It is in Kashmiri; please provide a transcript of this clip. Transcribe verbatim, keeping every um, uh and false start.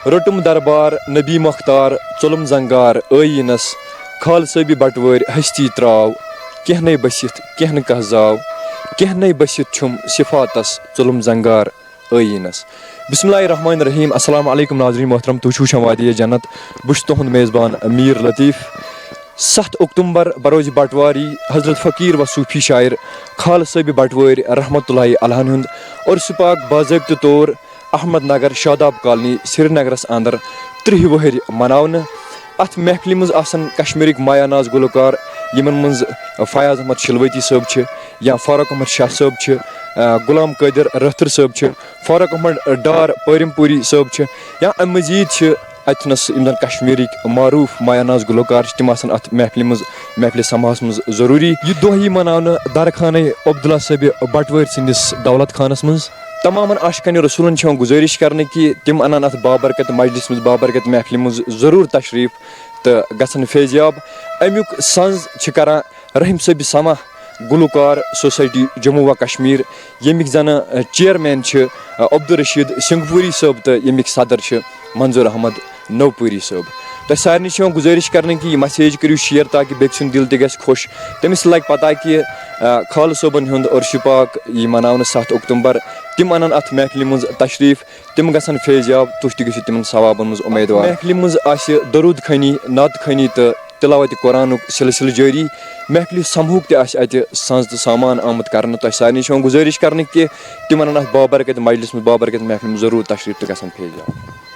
روٚٹُم دربار نبی مختار، ژوٚلُم زنگار ٲییٖنس۔ خالہٕ صٲبہِ بٹوٲرۍ ہستی تراو، کینٛہہ نے بٔسِتھ کینٛہہ نہٕ کانٛہہ زاو۔ کینٛہہ نے بٔسِتھ چھُم صفاتس، ژوٚلُم زنگار ٲییٖنس۔ بسم اللہ الرحمن الرحیم۔ السلام علیکم ناظرین محترم، تُہۍ چھِو وٕچھان وادی جنت، بہٕ چھُس تُہُنٛد میزبان میٖر لطیف۔ ستھ اکتومبر بروزِ بٹواری حضرت فقیٖر و صوٗفی شاعر خالہٕ صٲبہِ بٹوٲرۍ رحمتہ اللہ علیہن ہُنٛد عرس پاک باضٲبطہٕ طور احمد نگر شاداب کالنی سرینگرس اندر ترٕٛہ وٕہٕرۍ مناونہٕ۔ اتھ محفلہِ منٛز آسن کشمیرٕکۍ مایہ ناز گلوکار، یِمن منٛز فیاض احمد شلوتی صٲب چھِ یا فاروق احمد شاہ صٲب چھِ، آ، غلام قٲدر رٲتھٕر صٲب چھِ، فاروق احمد ڈار پٲرِم پوٗری صٲب چھِ، یا امہِ مزید چھِ اتہِ نس یِم زن کشمیرٕکۍ معروٗف مایہ ناز گلوکار چھِ، تِم آسن اتھ محفلہِ منٛز، محفلہِ سماہس منٛز ضروٗری۔ یہِ دۄہ یی مناونہٕ درخانٕے عبداللہ صٲبہِ بٹوٲرۍ سٕنٛدِس دولت خانس منٛز۔ تمامن عاشقانِ رسولن چھِ یِوان گُزٲرِش کرنہٕ کہِ تِم انن اتھ بابرکت مجلس منٛز، بابرکت محفلہِ منٛز ضروٗر تشریف تہٕ گژھن فیض یاب۔ امیُک سنز چھِ کران رحیم صٲبہِ سماہ گلوکار سوسائٹی جموں و کشمیر، ییٚمِکۍ زن چیئرمین چھِ عبدالرشید سنگھ پوری صٲب تہٕ ییٚمِکۍ صدر چھِ منظور احمد نوپوری صٲب۔ تۄہہِ سارنٕے چھِ یِوان گُزٲرِش کرنہٕ کہِ یہِ message کٔرِو share تاکہِ بیٚکہِ سُنٛد دِل تہِ گژھِ خۄش۔ تٔمِس لگہِ پتہ کہِ، آ، خالہٕ صٲبن ہُنٛد عرس پاک یی مناونہٕ ستھ اکتومبر۔ تِم انن اتھ محفلہِ منٛز تشریف، تِم گژھن فیض یاب، تُہۍ تہِ گٔژھِو تِمن ثوابن منٛز امیدوار۔ محفلہِ منٛز آسہِ درود خوانی، نعت خوانی تہٕ تلاوت قرآنُک سلسلہٕ جٲری۔ محفلہِ سمہُک تہِ آسہِ اتہِ سنز تہٕ سامان آمُت کرنہٕ۔ تۄہہِ سارنٕے چھِ یِوان گُزٲرِش کرنہٕ کہِ تِم انن اتھ بابرکت مجلس منٛز، بابرکت محفلہِ منٛز ضروٗر تشریف تہٕ گژھن فیض یاب۔